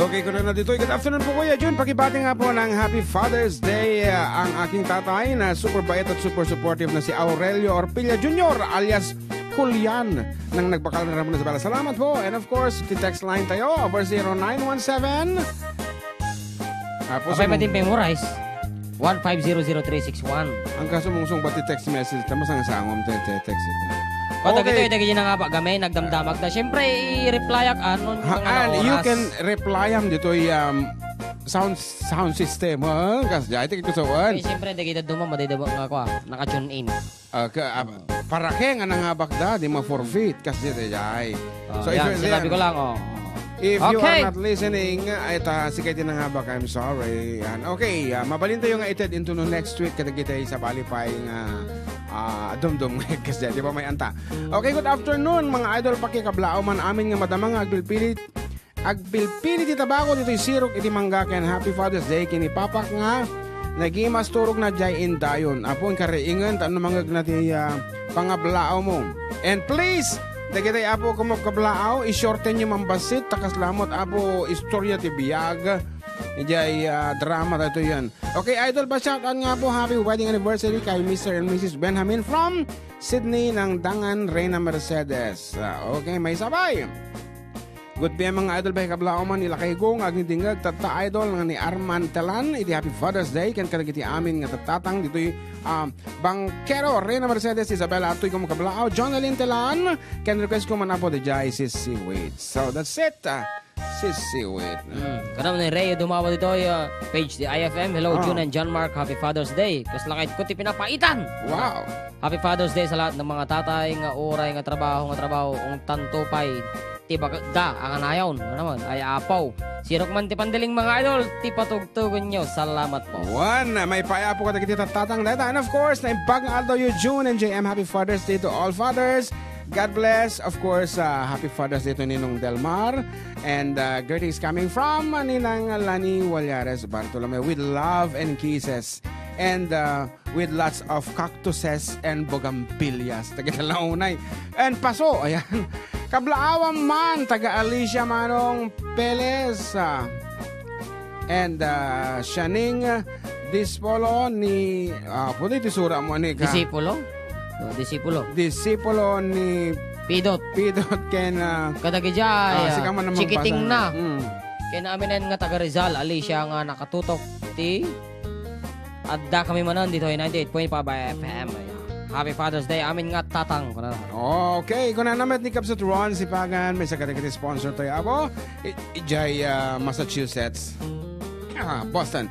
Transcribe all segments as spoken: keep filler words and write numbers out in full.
Okay, kuna na ditoy. Good afternoon po, Kuya Jun. Pakibati nga po ng Happy Father's Day, ah, ang aking tatay na super bait at super supportive na si Aurelio Orpilla Junior alias Kulian ng nagbakal na ramon sa bala. Salamat po. And of course, ti text line tayo over zero nine one seven. Apay, puso mo. Mati memorize. One five zero zero three six one. Ang kasumungsong ba ti text message? Tama sang sangom ti, ti text ito. Pata Okay. Ito, ito, ito, nga ba, gamay, nagdamdamag ta. Siyempre, i-replyak, ano, Ha, mga and you oras. Can reply am dito, um, sound, sound system, ha? Kas, jay, ito, ito, so, Eh, siyempre, dagita duma, madidaba nga ako, ah. Naka-tune in. Ah, ka, ah, para keng, anang nga bakda, di ma-forfeit, kas, di, di, ay. Oh, So, if yan, you're sinabi there, ko lang, oh. If you Okay. Are not listening, ay, ta, sige, di na nga baka, I'm sorry. Yan. Okay, ah, mabalin tayo nga ited into no next week, kada kita sa bali pa nga, ah, dumdum, kasi, di ba, may anta? Okay, good afternoon, mga idol, pakikablao man amin nga madama nga agpilpilit, agpilpili ti tabako ditoy sirok iti mangga ken Happy Father's Day ken ni Papak nga nagimas turog na jay indayon. Apo, inkariingen, ta no mangegna ti, ah, pangablaaw mo. And please, dagitay Apo kumakablaaw, i-shorten yo mambassit, ta kaslamot Apo istorya ti biag. Ijay, ah, drama tayo yan. Okay, idol, ba shout out nga po, happy wedding anniversary kay Mister and Missus Benjamin from Sydney ng Dangan, Reyna Mercedes. Ah, okay, may sabay. Good P M, mga idol, bay kablao man, ilakay ko nga agdingdingag, tatta idol nga ni Arman Telan, iti Happy Father's Day, ken kadagiti amin nga tattatang, ditoy, um, Bangkero, Reyna Mercedes, Isabela, Atoy, Gumagablaw, Jonalyn Telan, ken request ko man Apo, di jay, Sisiwit. So, that's it, ah, Sisiwit. Mm. Kada man ni Rey, dumawa ditoy, ah, page di I F M. Hello, Ah. June and John Mark, Happy Father's Day. Kas lakay ko ti pinapaitan. Wow. Happy Father's Day sa lahat ng mga tatay nga uray nga trabaho, nga trabaho, ung tanto pay ti bagda, ang anayon, ano naman, ay apaw. Sirok man ti pandiling, mga idol, ti patugtugon nyo. Salamat po. One, may paya po kadagiti tattatang dayta. And of course, naimbag nga aldaw yu, June and J M. Happy Father's Day to all fathers. God bless. Of course, uh, happy Father's Day to Ninong Delmar. And, uh, greetings coming from Ninang Lani Walyares Bartolome with love and kisses. And, uh, with lots of cactuses and bougainvilleas. Taga Launay. And paso, ayan. Kablaawan man, taga Alicia Manong Peles, ah, and, ah, Shaning Dispolo ni, ah, pwede ti sura mo ni ka? Disipulo? Oh, disipulo. Disipulo ni Pidot. Pidot ken, ah, Kadagiti, ah, ah, sika man naman chikiting basa na. Mm. Ken aminen nga taga Rizal, Alicia nga nakatutok ti Adda kami manen ditoy ninety-eight point five F M. Happy Father's Day, amin nga tatang. Kuna na. Okay, kuna na met ni Kabsat Ron Sipagan, may sakadagiti sponsor tayo. Abo, i-, ijay, ah, Massachusetts. Ah, Boston.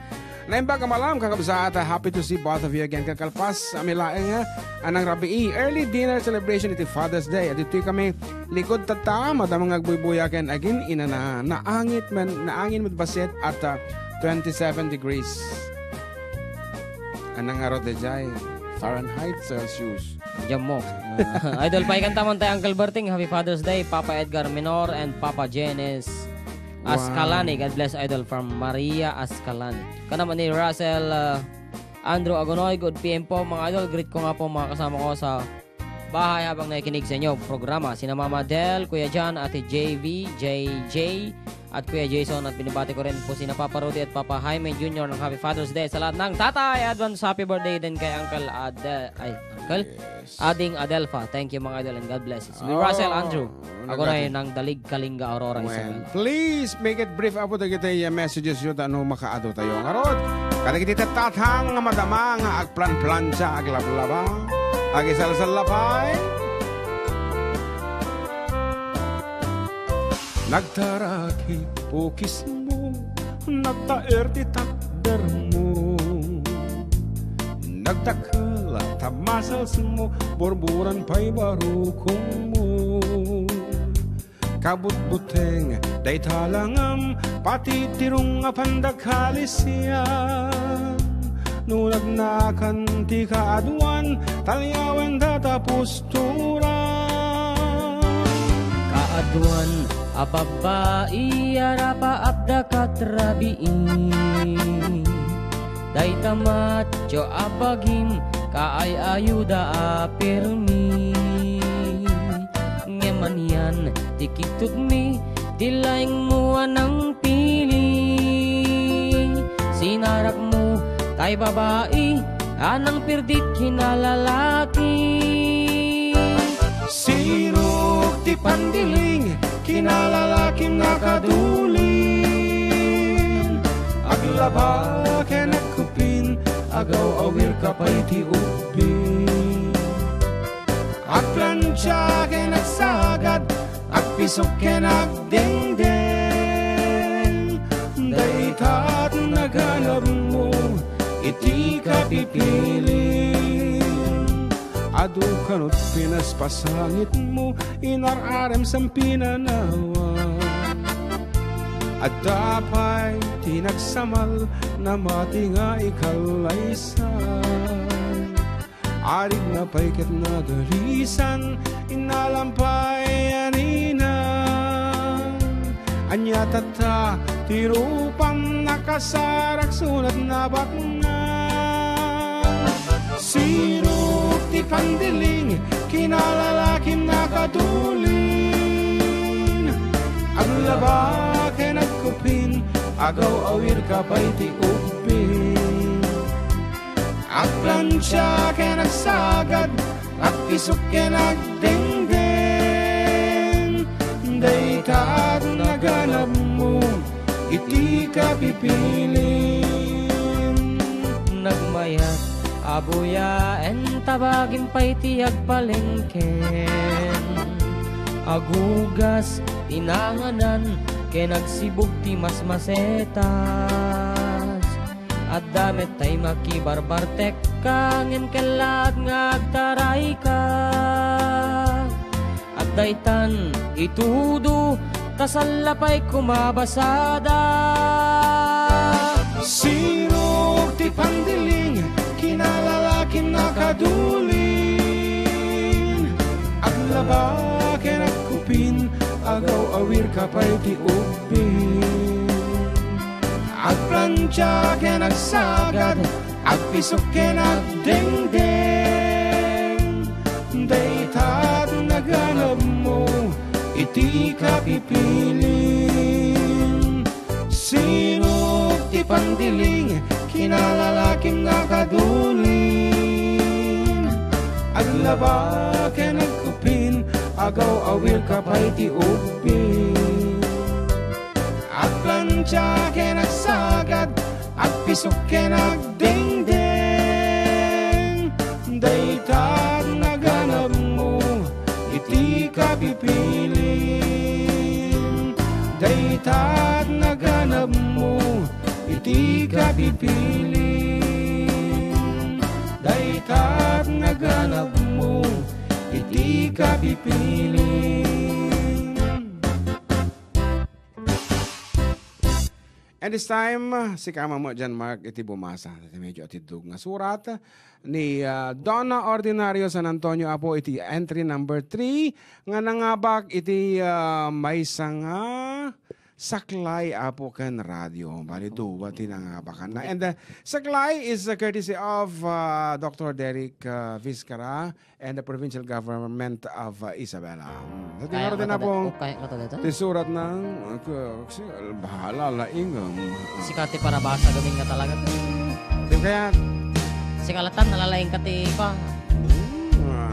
Naimbag a malam, kakabsat, ah, happy to see both of you again. Kakalpas, ami laeng, ah, anang rabii, early dinner celebration iti Father's Day. Aditoy kami, likod tatta, madama nga agbuybuya ken agin-inana, naangit men, naangin met bassit at, ah, twenty-seven degrees. Anang ngarud dayjay? Fahrenheit, Celsius. Diyan mo. Idol, paikan taman tayo, Uncle Berting. Happy Father's Day, Papa Edgar Minor and Papa Jenes Ascalani. Wow. God bless, Idol, from Maria Ascalani. Kanaman ni Russell, uh, Andrew Agonoy, good P M po, mga idol. Greet ko nga po mga kasama ko sa bahay habang nakikinig sa inyo programa. Sina Mama Del, Kuya John, Ate J V, J J, at Kuya Jason. At binabati ko rin po sina Papa Rudy at Papa Jaime Junior ng Happy Father's Day. Sa lahat ng tatay, advance happy birthday din kay Uncle Adel, ay, Uncle? Yes. Ading Adelfa. Thank you, mga idol, and God bless. It's me, Russell Andrew. Oh, Ako na nagati- yun, ng Dalig, Kalinga, Aurora, Well, Isabela. Please make it brief, Apo, dagiti, uh, messages yu, ta no makaado tayo ngarud. Kadagiti tattatang nga madama nga agplanplancha, aglablaba, agisalsallapay. Nagtarakip pukismo, nagtaer ti takdermo. Nagdakkel ta musclesmo, burburan pay barukongmo. Kabutbuteng dayta langam, pati ti rung a pandakalisian. No nagnakan ti kaaduan, taliawen data pusturan. Kaaduan a babbai a rapaapda kat rabii. Dayta matcho a bagim, kaay-ayuda a pirmi. Ngem anian ti kigtutmi, Ti laingmo a nangpili, sinarakmo tay babai a nangpirdit kinalalaki. Sirok ti pandiling, kinalalakim nakadulin. Aglaba ken agkupin, agaw-awir ka pay ti ubbing. Agplantia ken agsagad, agpisok ken agdengdeng. Dayta ti naganabmo iti kapipili. Adu kanut pinaspasangitmo, inar-arem sa pinanawa. Adda pay ti nagsamal, namati nga ikallaysay. Arigna pay ket nadalisan, innalam pay a ninang. Ania tatta ti rupam, nakasarak sunat nabaknang. Sirok ti pandiling, kinalalakim nakadulin. Aglaba ken agkupin, agaw-awir ka pay ti ubbing. Agplantia ken agsagad, agpisok ken agdengdeng. Dayta ti naganabmo iti kapipili. Nagmayat a buyaen, tabagim pay ti agpalengken. Agugas ti nanganan ken agsibug ti masmasetas. Adda met tay makibarbartekka, ngem kellaat nga agtarayka. Adda itan itudo, ta salla pay kumabasada. Sirok ti pandiling, kinalalakim nakadulin. Aglaba ken agkupin, agaw-awir ka pay ti ubbing. Agplantia ken agsagad, agpisok ken agdengdeng. Dayta ti naganabmo iti kapipili. Sirok ti pandiling, kinalalakim nakadulin. Aglaba ken agkupin, agaw-awir ka pay ti ubbing. Agplantia ken agsagad, agpisok ken agdengdeng. Dayta ti naganabmo iti kapipili. Dayta ti naganabmo iti kapipili. Dayta ti naganabmo iti kapipili. And this time, sika met, John Mark, iti bumasa. Iti medyo atiddog nga surat ni, ah, Donna Ordinario San Antonio, Apo, iti entry number three, nga nangabak iti, ah, maysa nga saklay, Apo, ken radio. Bali, dua ti nangabakanna. And, ah, saklay is, ah, courtesy of, ah, Doctor Derek, ah, Vizcara and the provincial government of, uh, Isabela. Mm. Sa tingaro din na pong ti surat ng, uh, ku-, si-, bahala, laing, um, sika ti parabasa gamin nga talaga. Di kaya? Sika latan, nalalaing ka ti pa. Mm, ah.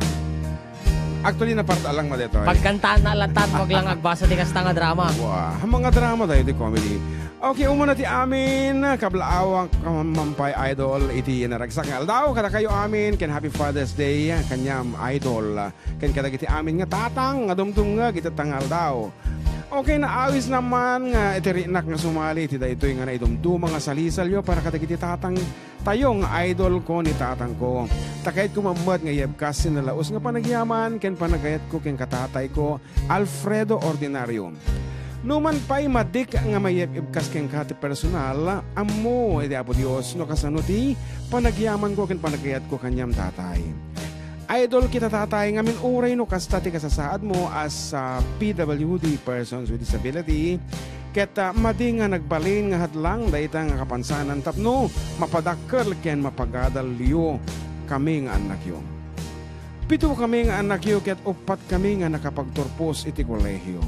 Actually, naparta lang mo dito, eh. Pagkantaan na latan, wag lang agbasa ti kasta nga drama. Wah, mga drama tayo, di comedy. Okay, umuna ti amin, kablaawak, mampay idol, iti naragsak nga aldaw, kadakayo amin, ken happy Father's Day, kaniam idol, ken kadagiti amin nga tatang, nga dumdumngeg iti tangaldao. Okay, naawis naman nga iti rinak nga sumali, iti daytoy nga naidumduma nga salisalyo para kadagiti tatang tayo nga idol ko ni tatang ko. Ta kayatko met nga iyebkas ti nalaus nga panagyaman, ken panagayatko ken katatay ko, Alfredo Ordinario. Numan pay madik nga mayeb-ebkas kenka ti personal, ammo iti Apo Dios no kasano ti panagyamanko ken panagayatko kaniam, Tatay. Idol kita, Tatay, ngamin uray no kasta ti kasasaadmo as, ah, P W D, Persons with Disability, ket, ah, madi nga nagbalin nga hadlang dayta nga kapansanan tapno mapadakkel ken mapagadalyo kami nga annakyo. Pito kami nga annakyo ket uppat kami nga nakapagturpos iti kolehio.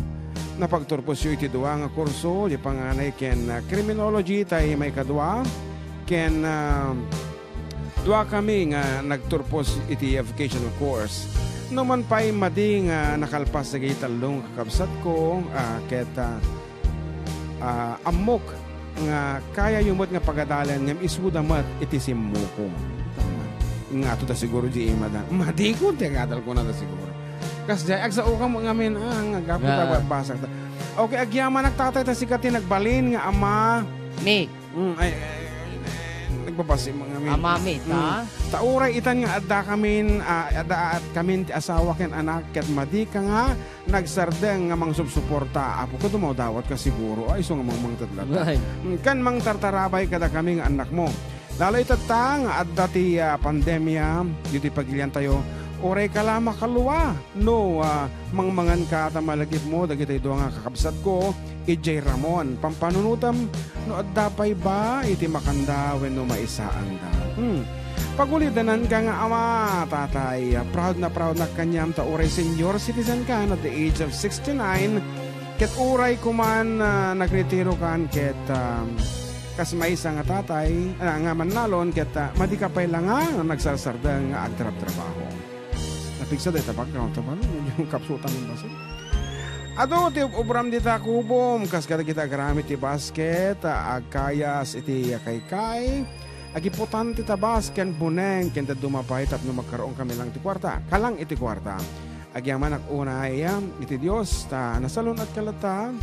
napagturposyo iti dua nga kurso, di panganay ken, ah, criminology tay maikadua, ken, ah, dua kami nga nagturpos iti vocational course. Numan pay madi nga nakalpas dagiti tallo nga kakabsatko, ah, ket, ah, ah, ammok nga kayayo met nga pagadalen ngem isuda met iti simmuko. Nga ato ta siguro di imada. Madikon ti agadal ko na ta siguro. Kas jay, agsaoka mo ngamin, ah, nga gapu ta Nga. Basak ta. Okay, agyamanak tatay ta sika ti nagbalin nga ama. Mi. Mm, ay, ay, ay, ay, nagbabasi mo ngamin. Amami, ta? Mm. Ta uray itan nga adda kamin, ah, adda at kamin ti asawa ken anak, ket madi ka nga nagsardeng nga mangsupsuporta, Apo, ket dumadawat ka siguro, ay, isu nga mangmangted latta. Ay. Mm, ken mangtartarabay kadakami nga annakmo. Lalo itatta nga adda ti, ah, pandemia, ditoy pagiliantayo, uray ka la makalua no, ah, mangmangan ka ta malagipmo dagitoy dua nga kakabsatko, idiay Ramon, pampanunotem no adda pay ba iti makanda wenno maisaanda. Hmm. Pagulidananka nga ama, tatay, ah, proud na proud nak kaniam ta uray senior citizen kan at the age of sixty-nine, ket uray kuman, ah, nagretirokan ket, ah, kas maysa nga tatay, ah, nga mannalon ket, ah, madi ka pay la nga nagsarsardeng nga agtrabtrabaho. Napigsa dayta background ta balo, yung kapsutan ng baso. Adu ti ubram dita kubom, kas kadagiti agaramid ti basket, ah, agkayas iti kaykay, agiputan ti tabas ken buneng, ken dadduma pay tapno magkaroon kami lang ti kuarta, kalang iti kuarta. Agyamanak unay, ah, iti Dios, ta nasalun-at ka latta,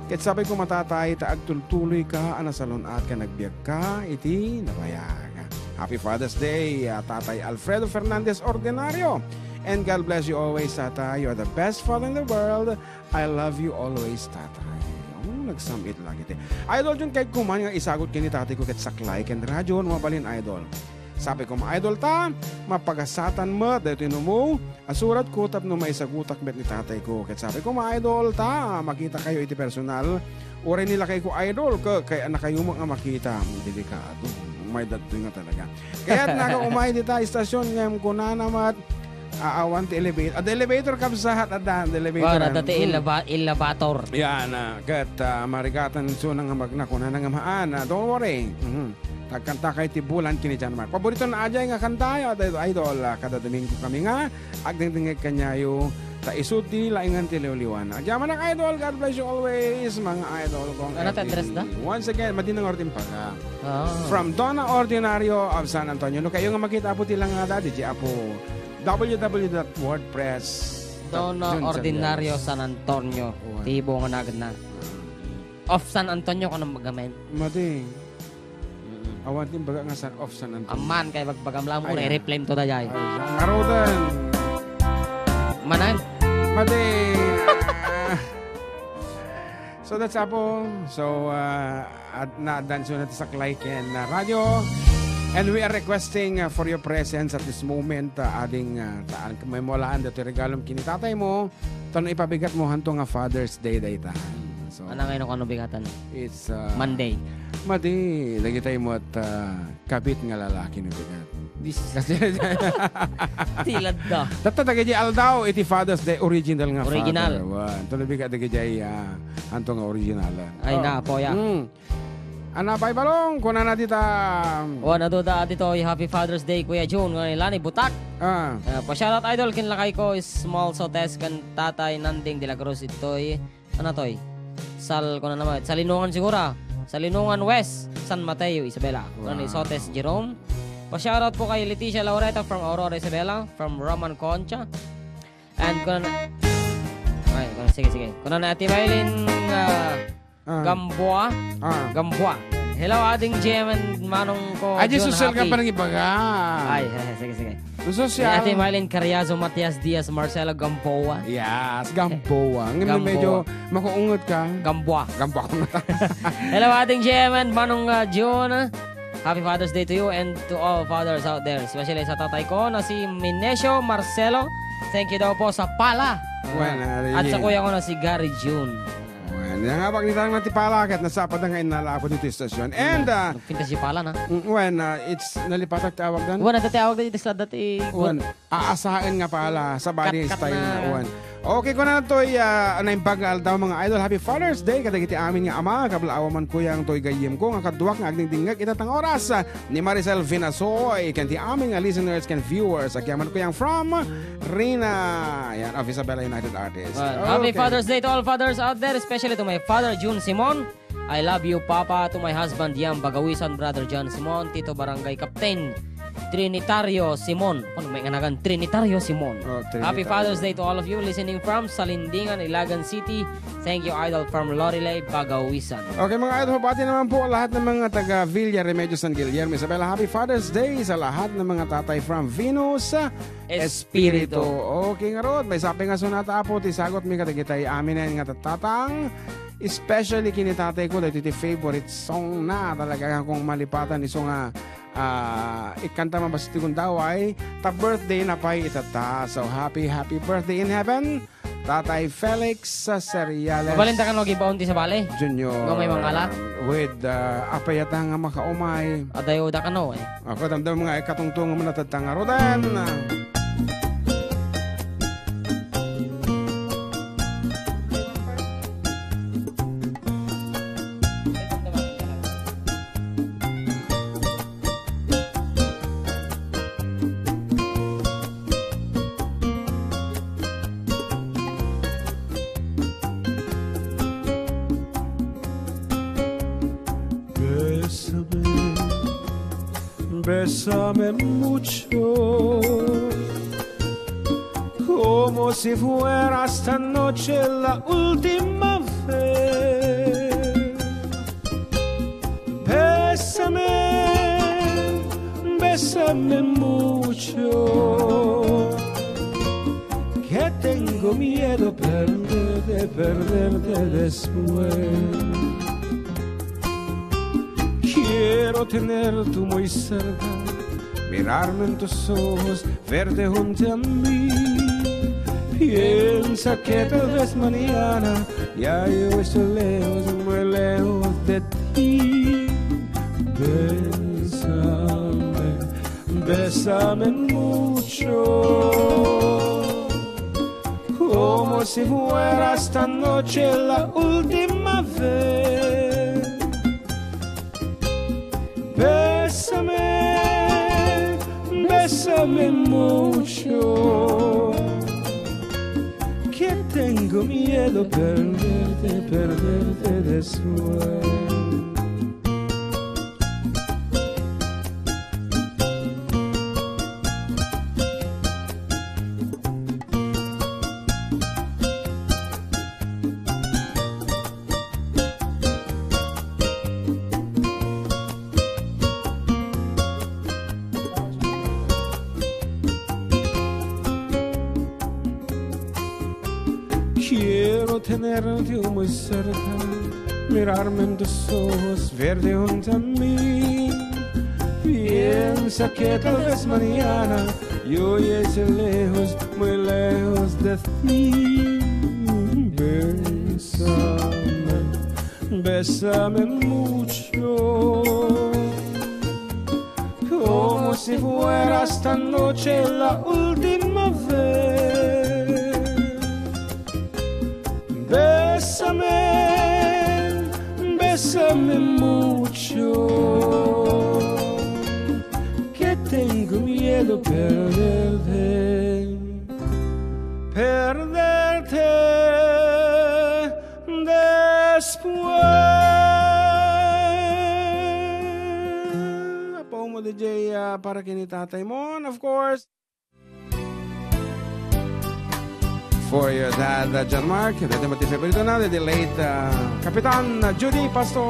ket sapay koma tatay, ta agtultuloy ka a nasalun-at ken agbiag ka iti nabayag. Happy Father's Day, ah, Tatay Alfredo Fernandez Ordinario. And God bless you always, Tatay. You are the best father in the world. I love you always, Tatay. Oh, nagsamit lagi ti. Idol, Jun, kay kuman nga isagot kini tatay ko ket saklay ken radyo, no mabalin, Idol. Sabi ko, mga idol ta, mapagasatan met daytoy numo a surat ko tapno maisagutak met ni tatay ko. Ket sabi ko, mga idol ta, makita kayo iti personal. Uray ni lakay ko, idol, ke-, kay anak kayo mo nga makita. Hmm, delikado. May dattoy nga talaga. Kaya't nakaumay dita istasyon ngem kunana met, a-, awan ti elevator. Adda elevator, kabsat, adda, adda elevator, Wan, adda ti mm. eleva-, elevator. Yan, ah, ket, ah, marigatan suna nga magna, kunana nga maan, ah, don't worry. Mhm. Tagkanta kay ti bulan kini John Mark. Paborito na ajay nga kanta, ay, idol, ah, kada Domingo kami nga agdengdengngeg kaniayo, ta isu ti laengen ti liwliwana. Agyamanak, idol, God bless you always, mga idol kong Ano ti F D B. Address da? Once again, Madinang Ordin Paga. Ah. From Donna Ordinario of San Antonio. No, kayo nga makita, Apo, ti langada, di Apo, W W W dot wordpress dot com. Donna Ordinario San Antonio. Uwan. Ti bunga na agna. Of San Antonio, kano magamen? Madi. Mm-mm. Awan ti imbaga nga San of San Antonio. Amman, kay bagbagam lang mo, Ayan. i-replay mo to, dayay. Ay, ngaruden. Manan? Madi. So that's Apo. So, uh, at na-advance na ti saklay ken, uh, radio. And we are requesting, uh, for your presence at this moment, uh, ading, uh, taan, may mulaan dito regalom kini tatay mo. Tano ipabigat mo hanto nga Father's Day dayta. So, Ano nga yun kung ano bigatan? It's, uh, Monday. Madi, lagi tayo mo at, uh, kabit nga lalaki na bigat. This Kasi Tilad da. Tatta dagiti aldaw iti Father's Day original nga Original. father. Wan. Tuloy bigat dagiti, ah, anto nga original. Ay, Oh. na, po, ya. Mm. Ana, pay balong, kunana dita. Wan, adu da ditoy, Happy Father's Day, Kuya Jun, nga ni Lani Butak. Ah. Ah, pa-shoutout, idol, kin lakay ko, small sotes, kan Tatay Nanding de la Cruz, itoy. Ano toy? Sal, kuna naman, Salinungan siguro. Salinungan West, San Mateo, Isabela. Kuna ni Wow. Sotes Jerome. Pa-shoutout po kay Leticia Laureta from Aurora, Isabela, from Roman Concha. And kuna na, ay, kuna, sige, sige. Kuna na Ate Maylin, ah, Ah. Gamboa. Ah. Gamboa. Hello, Ading J M and Manong ko, Ay, Jun, social ka Happy. pa nang ibaga. Ay, ay, sige, sige. Social. Ni Ate Maylin Carriazo, Matias Diaz, Marcelo Gamboa. Yes, Gamboa. Ngayon Gamboa. medyo makuungot ka. Gamboa. Gamboa ko na. Hello, Ading J M and Manong, uh, Jun. Happy Father's Day to you and to all fathers out there. Especially sa tatay ko na si Minesio Marcelo. Thank you daw po sa pala. Well, uh, At sa yeah. kuya ko na si Gary Jun. Wen, nga pagnitan na ti pala, ket nasapad nga innala ako dito istasyon. And, ah, Nagpintas di pala na. mm, wen, ah, it's nalipatak ti awag dan. Wen, adda ti awag dati, dati. Wen, aasaen nga pala, sa body Katkat style na. na, wen. Okay, kuna toy, ah, naimbag nga aldaw, mga idol. Happy Father's Day kadagiti amin nga ama. Kabla-awan man, kuyang, toy gayyemko nga kaduak nga agdingdingngeg ita nga oras, ah, ni Maricel Vinasoy, ken ti amin nga listeners ken viewers. Agyaman, kuyang, from Rina. Yan, of Isabela United Artists. Well, happy Okay. Father's Day to all fathers out there, especially to my father, Jun Simon. I love you, Papa, to my husband, Yam Bagawisan, Brother John Simon, Tito Barangay Captain, Trinitario Simon. Ano may nganagan? Trinitario Simon. Oh, Trinitario. Happy Father's Day to all of you listening from Salindingan, Ilagan City. Thank you, Idol, from Lorilay, Bagawisan. Okay, mga idol, pati naman po lahat ng mga taga Villa Remedios, San Guillermo, Isabela. Happy Father's Day sa lahat ng mga tatay from Venus, ah, Espiritu. Espiritu. Okay, ngarud, may sapi nga sunata, Apo, ti sagot mi kadagitay aminen nga tatang. Especially ken ni tatayko, daytoy ti favorite song na talaga kong malipatan isu nga, ah, ikanta man basit ti gundaway, ta birthday na pay itatta. So, happy, happy birthday in heaven, Tatay Felix, ah, Seriales Mabalinda kano gibaon ti sabali? Junior. Nga may mangala? With, ah, apay ata nga makaumay. Adayo da kano, eh. Ako, damdam nga, ikatungtong mo na tatang arudan. Bésame, bésame mucho, como si fuera esta noche la última vez. Bésame, bésame mucho, que tengo miedo perderte, perderte después. Quiero tenerte muy cerca, mirarme en tus ojos, verte junto a mí. Piensa que tal vez mañana ya yo estoy lejos, muy lejos de ti. Bésame, bésame mucho, como si fuera esta noche la última vez. Bésame, bésame mucho, que tengo miedo perderte, perderte después. Quiero tenerte muy cerca, mirarme en tus ojos, verte junto a mí. Piensa que tal vez mañana yo ya esté lejos, muy lejos de ti. Bésame, bésame mucho, como si fuera esta noche la última vez. Bésame, bésame mucho, que tengo miedo perderte, perderte después. Apo mo, D J, ah, para kini tatay mo, and of course, for your dad, uh, John Mark. Dati mo ti favorito na, the late, uh, Kapitan, uh, Judy Pastor.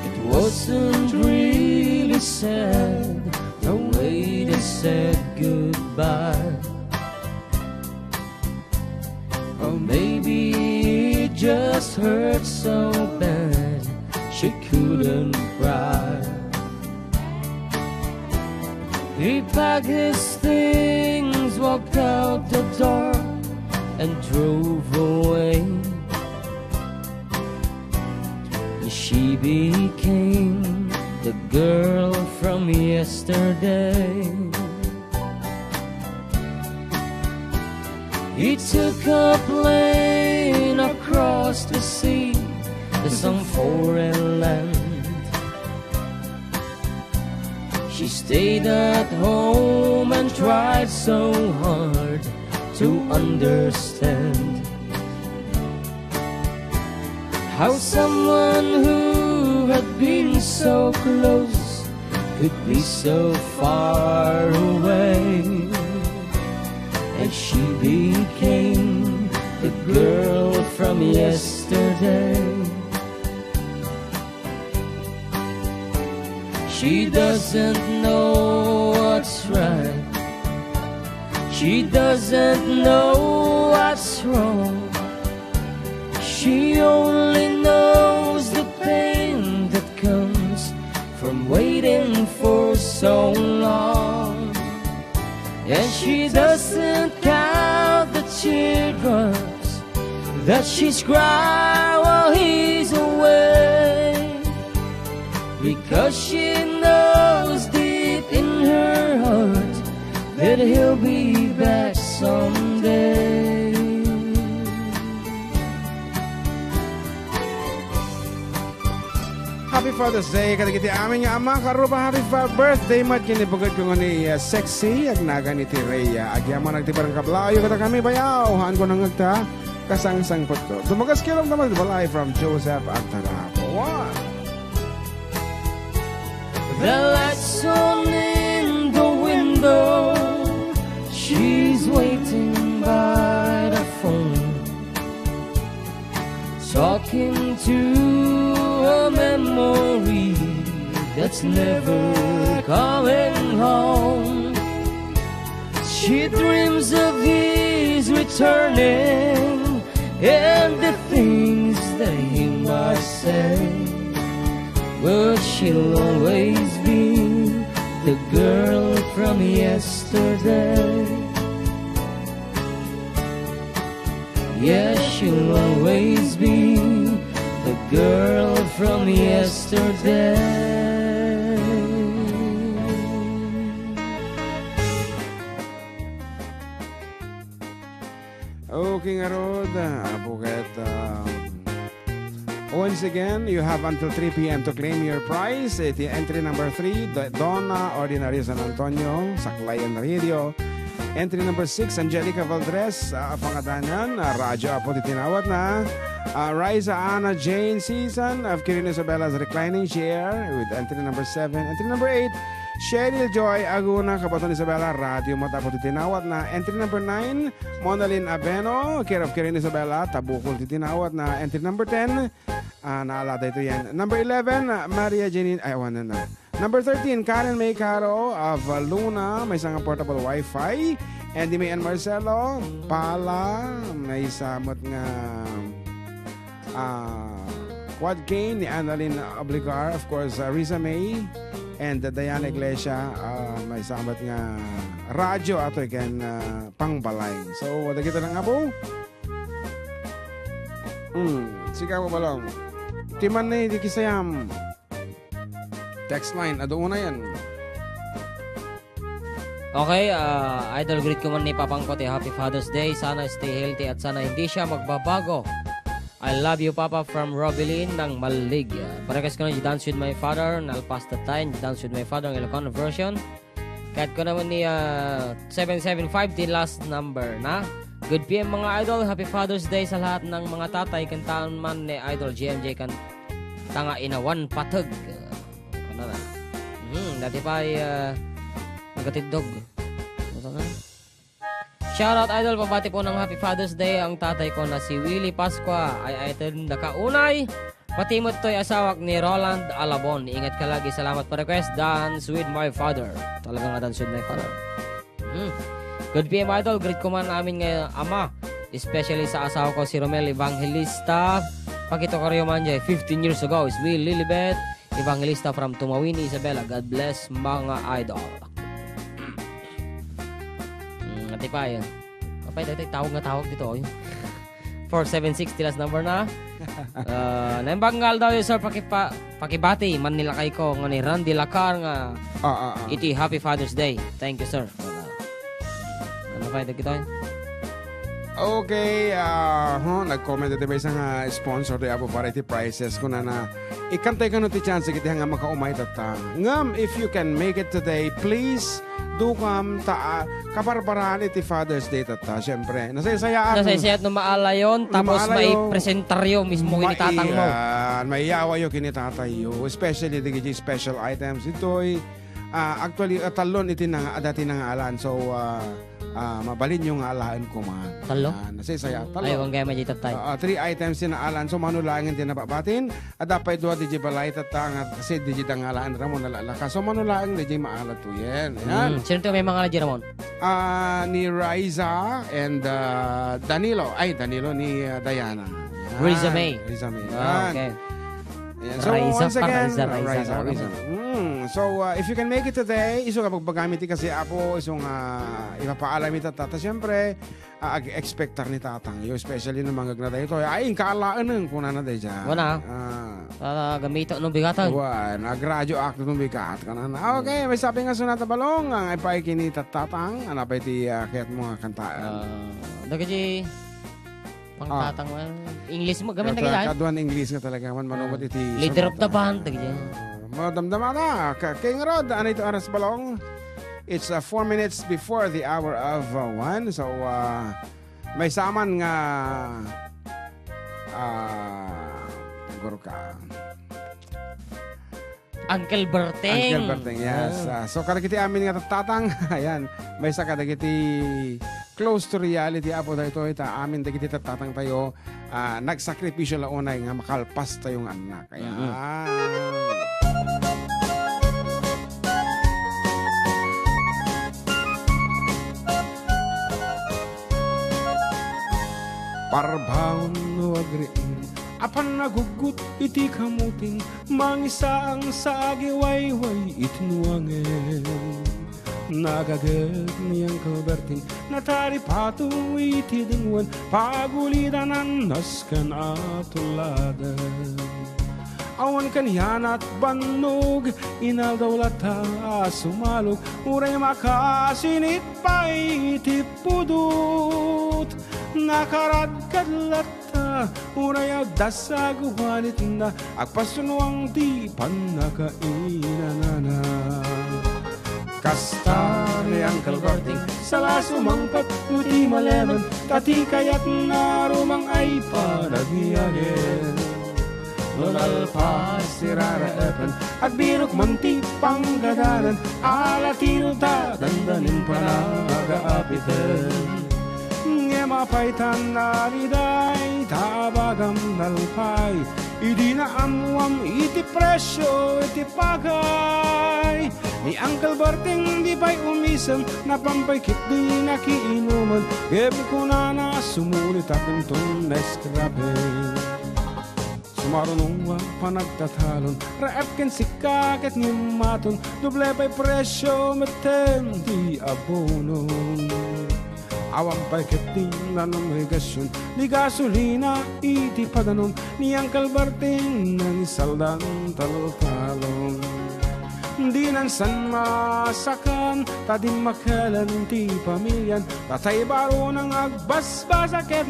It wasn't really sad the way they said goodbye. Or maybe it just hurt so bad she couldn't cry. He packed his things, walked out the door, and drove away. She became the girl from yesterday. She took a plane across the sea to some foreign land. She stayed at home and tried so hard to understand how someone who had been so close could be so far away. And she became the girl from yesterday. She doesn't know what's right. She doesn't know what's wrong. She only knows the pain that comes from waiting for so long. And she doesn't count the teardrops that she's cried while he's away. Because she knows deep in her heart that he'll be back someday. Happy Father's Day kadagiti amin nga ama, karuba. Happy fa-, birthday met ken ni bugad ko nga ni, uh, Sexy, agnagan iti Rhea. Agyamanak ti barangay Kablaayo kadakami, bayaw. Haan ko nangngegta, kasangsangpetko. Dumagas kayat met balay from Joseph Agtarap. One. The lights on in the window. She's waiting by the phone, talking to a memory that's never coming home. She dreams of his returning and the things that he might say. But she'll always be the girl from yesterday. Yes, she'll always be the girl from yesterday. Okay, ngarud, ah, apo ket, um, once again, you have until three p m to claim your prize. Iti entry number three, Do-, Donna Ordinario San Antonio, Saklayan Radio. Entry number six, Angelica Valdres, ah, Pangadanan, ah, Radyo Apo ti tinawatna. Ah, Raisa Ana Jane Season of Kirin Isabella's Reclining Chair with entry number seven. Entry number eight, Cheryl Joy Aguna, Kabaton Isabela, Radyo Mata Apo ti tinawatna. Entry number nine, Monalyn Abeno, care of Kirin Isabela, Tabukol ti tinawatna. Entry number ten, ah, naala daytoy yan. Number eleven, ah, Maria Janine, ay, awan na. Number thirteen, Karen May Caro of, uh, Luna, maysa nga portable wifi. Andy May and Marcelo, Pala, maysa met nga, ah, Quad Kane ni Annalyn Obligar, of course, uh, Risa May, and, uh, Diana Iglesia, ah, maysa met nga radyo atoy ken, ah, pangbalay. So, dagita lang, apo. Hmm, sika mo, Balong. Ti man ni di kisayam. Text line, adu unayen. Okay, ah, idol, greet ko man ni Papangko ti Happy Father's Day. Sana stay healthy at sana hindi siya magbabago. I love you, Papa, from Robilin ng Malig. Parequest ko na, You Dance With My Father, I'll Pass the Time, You Dance With My Father, ang Ilocano version. Ket kuna man ni, ah, seven seven five ti last number na. Good P M, mga idol. Happy Father's Day sa lahat ng mga tatay. Kantahan man ni Idol G M J kan-, tanga inawan pateg. Ano na? Hmm, dati pa ay, ah, nagatiddog. Ano na? Shoutout, idol. Pabati po ng Happy Father's Day ang tatay ko na si Willie Pascua. Ay, ay, tanda ka, unay. Pati met toy asawak ni Roland Alabon. Ingat ka lagi. Salamat pa request. Dance with my father. Talaga nga, Dance with my father. Hmm. Good P M, idol. Greet ko man amin nga ama. Especially sa asawa ko, si Romel Evangelista. Pakito ko rin man dyan, fifteen years ago, is me, Lilibet Evangelista from Tumawini, Isabela. God bless, mga idol. Hmm, ati pa yun. Apay, dati tawag nga tawag dito, oy. Four seven six, ti last number na. Ah, naimbag nga aldaw yun, sir, pakipa-, pakibati, man nilakay ko, nga ni Randy Lacar nga Ah, ah, ah. iti Happy Father's Day. Thank you, sir. Ano pa ito kita? Okay, ah, huh, nag-comment iti maysa nga sponsor ti Apo Variety Prices, kunana, "Ikkantay kano ti chance iti nga makaumay tatta. Ngem, if you can make it today, please, dukam ta, ah, kabarbaraan iti Father's Day tatta." Siyempre, nasaysayaat. Nasaysayaat no maalayon, No tapos maalayo. maipresentaryo mismo iti Mai-, tatangmo. ah, maiyawayo kini tatayyo, especially dagiti special items. Itoy, ah, actually, ah, tallon iti nang-, adda ti nangaalan. So, ah, ah, mabalinyo nga alaen koma. Tallo? Ah, nasaysayaat. Tallo. Ay, wan gayam a di tattay. Ah, ah, three items ti naalan. So, mano laeng ti nababatin. Adda pay dua diay balay tatta nga kasi diay dangalaen Ramon, nalalakas. So, mano laeng diay maala to yen. Ayan. Mm. Sino ti may mangala diay, Ramon? Ah, ni Riza and, ah, Danilo. Ay, Danilo, ni, ah, Diana. Ayan. Riza May. Riza May. Ah, Ayan. okay. Ayan. So, Riza once pa, again, Riza, Riza, Riza, Riza. Riza. Mm. So, ah, if you can make it today, isu nga pagbagami ti kasi, Apo, isu nga ipapaalam ita, tatta. Siyempre, ah, ag-expectar ni tatangyo, especially no mangngegna daytoy. Ay, inka alaeneng, kunana daydiay. Wala. Ah. Ah, gamito no bigatan. Wan, ag-radioactive no bigat, kunana. Okay, may sabi nga sunata balong, ang ipay kini tattatang, ano pa iti, ah, kayat mo nga kantaan? Ah, dagiti pangtatang, ah, English mo, gamin Kata-, dagiti, ay? Kaduan English nga talaga, man, manungot Ah. iti Leader of the surata. band, dagiti. Ah, madamdama na, ka-, King Rod, ano ito oras balong? It's, uh, four minutes before the hour of, uh, one. So, uh, may saman nga, uh, guro ka. Uncle Berting. Uncle Berting, yes. Ah. Uh, so, kadagiti amin nga tattatang, ayan, maysa kadagiti close to reality, Apo, daytoy, ta amin dagiti tattatang tayo, ah, nagsakripisyo la unay nga makalpas tayo nga annak. Ayan. Mhm. Parbaon no agriing, apan naguggut iti kamuting, mangisaang sa agiwayway iti nuangen. Nagaget ni Uncle Berting, nataripato iti dengwen, pagulidanan nasken a tulladen. Awan kanianat bannog, inaldaw latta a sumalog, uray makasinit pay ti pudot. Nakaradkad latta, uray adda saguanitna, agpasunuang ti pannakainanana. Kasta ni Uncle Berting, sala sumangpet no ti malemen, ta ti kayatna rumang ay panagyagen. No nalpas ti raraepen, agbirok man ti panggadanan, ala ti ruta, dandanin panagaapiten. Ngem apay ta nariday, ta abagam nalpay, idi naammuam iti presio iti pagay. Ni Uncle Berting di pay umisem, napan pay ket di nakiinumen, ngem kunana, sumulitak inton Nescafe. Sumarunong a panagtatalon, raep ken sika ket ngimmaton, doble pay presio metten ti abonon. Awan pay ket ti nanumegasion, ni gasolina iti padanom, ni Uncle Berting nangisaldan taltalon. Dinan san masakan, ta dimmakelen ti pamilian, ta tay baro nang agbasbasa ket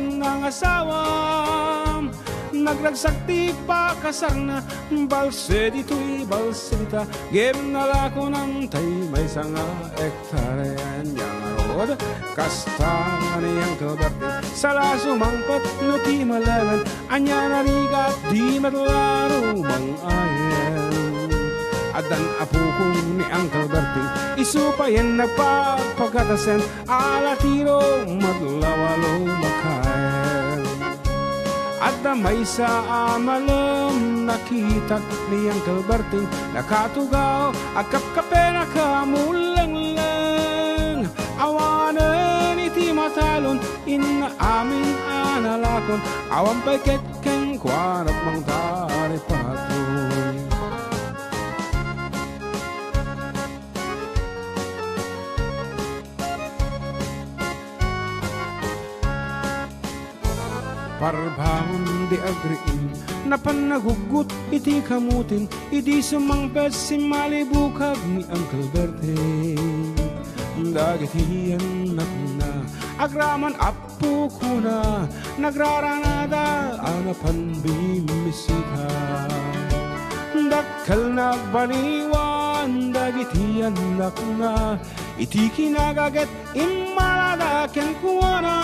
nangasawam. Nagragsak ti pakasarna, balse ditoy, balse dita, ngem nalakonan tay maysa nga hektarea. Ania ngarud, kasta ni Uncle Berting, sala sumangpet no ti malemen, ania narigat di met la rumang ayen. Addan apokon ni Uncle Berting, isu payen nagpagpagatasen, ala ti rumat la walo makayen. Adda maysa a malem, nakitak ni Uncle Berting, nakatugaw, agkapkape, nakamulengleng. Awanen iti matalon, inna amin a nalakon, awan pay ket kenkuana mangtaripaton. Parbaon di agriing, napan naguggut iti kamutin, idi sumangpet simmalibukag ni Uncle Berting. Dagiti annakna, Agraman appo kuna, nagraranada a napan bimmisita. Dakkel nabaliwan dagiti annakna, iti kinagaget immalada kenkuana.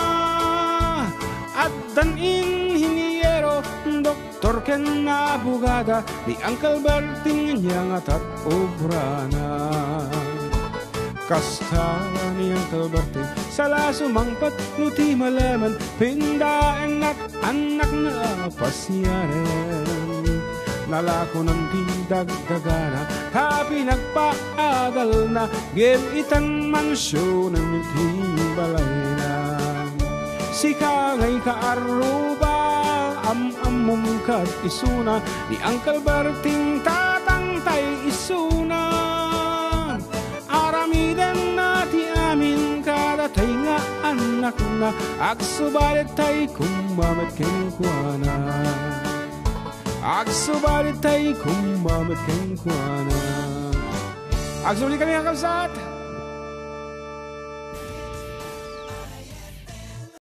Addan inhiniero, doktor ken abogada, ni Uncle Berting ania nga tat-obrana. Kasta ni Uncle Berting, sala sumangpet no ti malemen, pindaenna annakna a pasiaren. Nalakonan ti dagdagana, ta pinagpaadalna, ngem itan mansionen ti balayna. Sika ngay kaarruba, am-ammom kad isuna, ni Uncle Berting tatangtay isuna. Aramidenna ti amin kadatay nga annakna, agsubalittay kumma met kenkuana. Agsubalittay kumma met kenkuana. Agsubalitkami, kakabsat.